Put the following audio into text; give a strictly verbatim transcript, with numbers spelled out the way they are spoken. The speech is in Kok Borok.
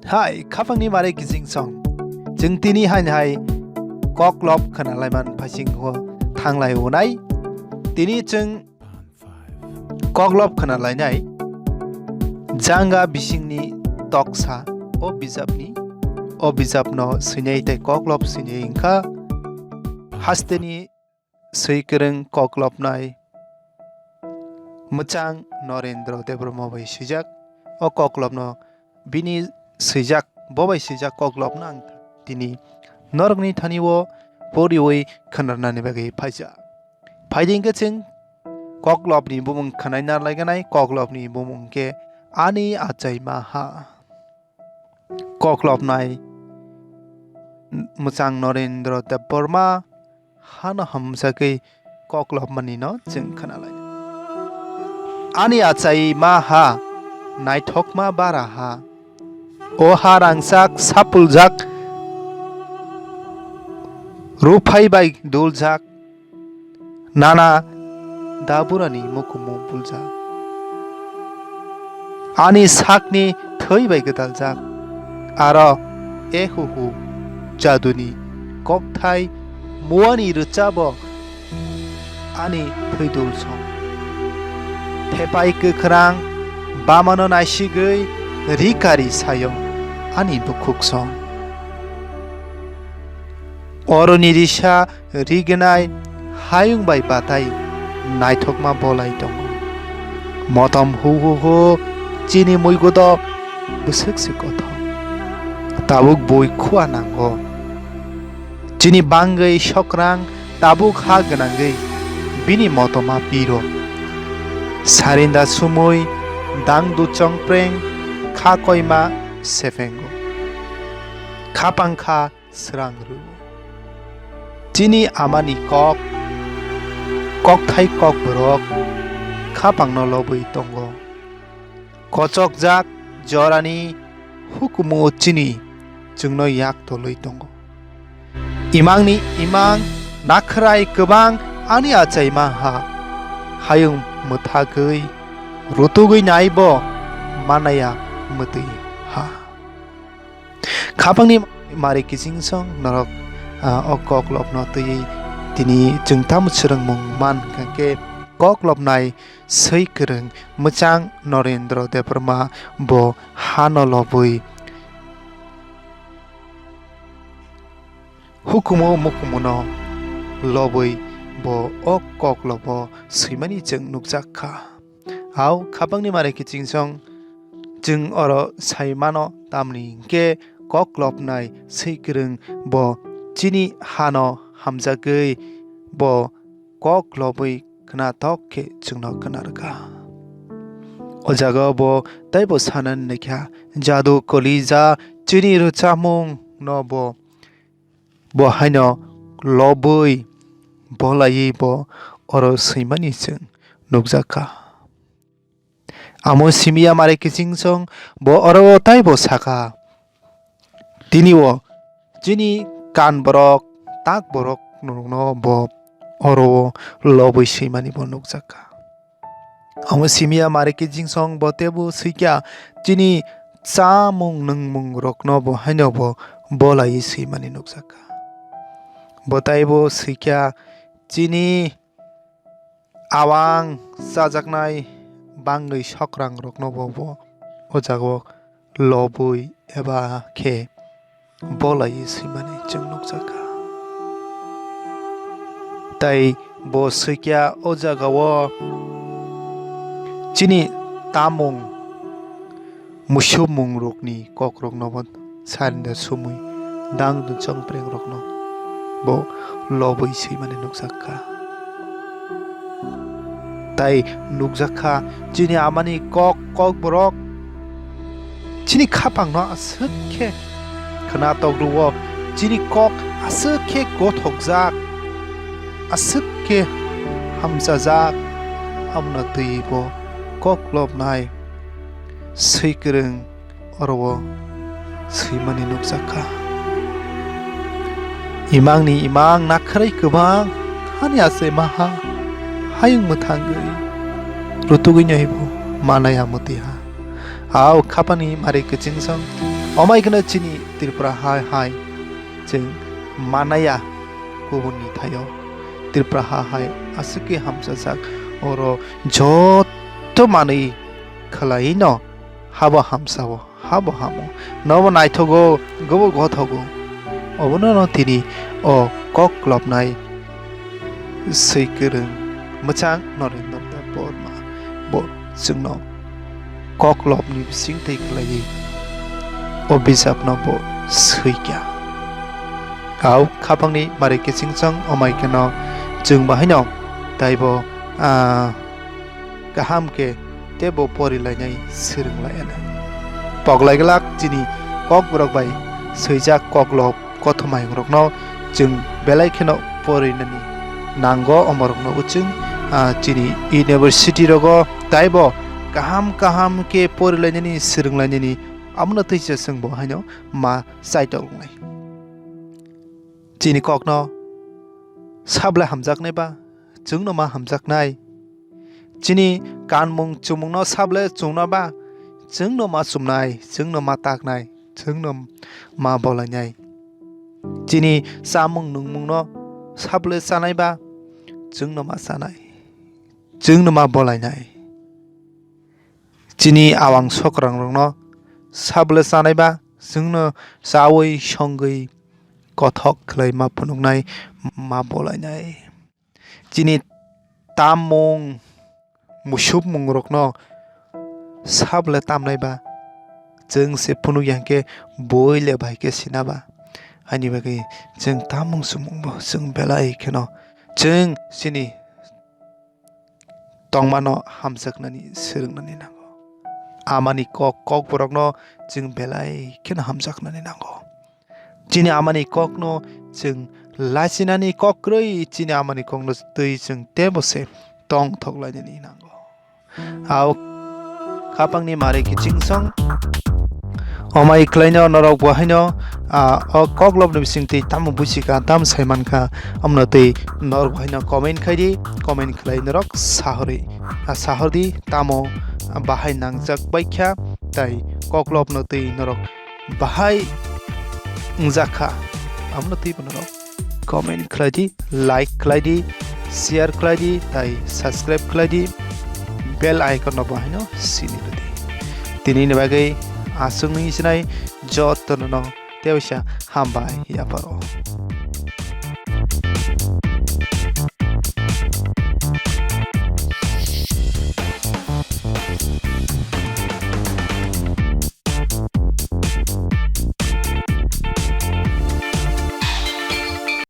Hai, khapangni mare kiching song. Chwng tini hain hai koklop khwnalaiman phaisingho thanglai unai. Tini chwng koklop khwnalainai janga bisingni toksa o bijapni, o bijapno swinai tei koklop swinai wngkha hasteni swi kwrwng koklopnai mwchang Norendra Debbarma bai swijak. O koklopno bini swijak, bo bai swijak koklopno ang tini norokni thani-o poriwi khwnarnani bagwi phaijak. Phaidi hwnkhe chwng koklopni bumung khwnaina laiganai, koklopni bumung khe Ani Achaima Ha. Koklopnai mwchang Norendra Debbarma hano hamjagwi koklopmanino chwng khwnalai. Ani achaima ha, naithokma bara ha. O ha rangchak sapuljak, ruphai bai duljak, nana daburani mukumu buljak. Ani sakni thwi bai gwdaljak, aro ehuhu jaduni kokthai muani rwchabo ani thwidul song. Thepai kwkhrang bamano naisigwi rikari sayong ani bukhuk song. Oroni risa rignai hayung bai batai naithokma bolai tongo. Motom hu hu hu chini muigodo bwswk se kothok. Tabuk bui khua nango. Chini bangwi sokrang tabuk ha gwnangwi bini motoma piro. Sarinda sumui dangdu chongpreng kha koima sephengo. Khapang kha srang rw. Chini amani kok, kokthai kokborok khapangno lobwi tongo. Kochokjak jorani hukumu chini chwngno yak tolwi tongo. Imangni imang nakhrai kwbang ani achaima ha, hayung mwthagwi rutugwi naibo manaya mwtwi ha. Khapangni mari kichingsong norok, ah, o koklopno twiwi tini chwng tamo swrwngmung man hwnkhe koklopnai swi kwrwng mwchang Norendra Debbarma bo hano lobwi hukumu mukumuno lobwi bo o koklobo swimani chwng nukjak kha. Au khapangni mare kichingsong chwng oro sai mano, tamni hwnkhe koklopnai swi kwrwng bo chini hano hamjagwi bo kok lobwi khnathok khe chwngno khwnarwkha. O jaga bo teibo sanani naikha, jadu kolija chini rwchapmung no bo, bo haino lobwi bolaiwi bo oro swimani chwng nukjakha. Amo simiya mare kichingsong bo oro teibo sakha. Tini o chini kan borok, tak borok norokno bo oro lobwi swimani bo nukjakha. Amo simiya mare kichingsong bo teibo swikha chini chamung nungmung rokno bo haino bo bolaiwi swimani nukjakha. Bo teibo swikha chini awang chajaknai bangwi sokrang rokno bo, bo o jagao lobwi eba khe bolaiwi swimani chwng nukjakha. Tai bo swikha o jagao chini tamung musumung rokni kok rokno bo sarinda sumui dang dun chongpreng rokno bo lobwi swimani nukjakha. Tai nukjakha chini amani kok, kok borok chini khapangno aswk khe khnatok rwo, chini kok aswk khe gothokjak, aswk khe hamchajak, amno twibo kok lobnai swi kwrwng oro o swimani nukjakha. Imangni imang nakhrai kwbang hani ase maha hayung mwthangwi rutugwi naibo manaya mwtwi ha. Au khapani mari kichingsong Amai kheno chini Tripura hai hai chwng manaya kubunni thaio. Tripura ha hai aswk khe hamsajak, oro joto manwi khwlaino habo hamsao, habo hamo, nobo naithogo, gobo gothogo. Obono no tini o kok lobnai swi kwrwng mwchang Narendra Debbarma bo chwngno kok lobni bisingtwi khwlaiwi o bijapno bo swikha. Au khapangni mari kichingchang amai kheno chwng bahaino taibo, ah, kaham khe teibo porilainai swrwnglainai. Poglai glak chini kokborok bai swijak koklob kothoma hingrokno chwng belai kheno porinani nango, omorokno bo chwng, ah, chini university rogo taibo kaham kaham khe porilainani swrwnglainani, amono twi se chwng bo haino ma chaitok wngnai. Chini kokno sablai hamjaknai ba chwngno ma hamjaknai. Chini kanmung chumungno sablai chumna ba chwngno ma chumnai, chwngno ma taknai, chwngno ma bolainai. Chini chamung nungmungno sablai chanai ba chwngno ma chanai, chwngno ma bolainai. Chini awang sokrangrokno sablai chanai ba chwngno chawi songwi kothok khlai ma phunuknai, ma bolainai. Chini tammung, musupmungrokno sablai tamnai ba chwng se phunuk ya hwnkhe boi le bai khe sina ba. Haini bagwi chwng tammung sumungbo chwng belai kheno chwng chini tongmano hamjaknani swrwngnani nango. Amani kok, kokborokno chwng belai kheno hamjaknani nango. Chini amani kokno chwng lachinani kok kwrwi chini amani kokno twi chwng teibo se tongthok lainani nango. Au khapangni mari kiching song. Omai khlaino norok bo haino, ah, o koklopni bisingtwi tamo buchikha, tamo saimankha, amno twi norok bo haino comment khaidi, comment khlai norok sahorwi, ah, sahordi tamo, ah, bahai nangjak baikha, tai koklopno twi norok bahai wngjakha, amno twi bo norok comment khlaidi, like khlaidi, share khlaidi, tai subscribe khlaidi, bell icon no bo haino sini rwdi. Tini ni bagwi aswk nung sinai joto no teisa hambai yaparo.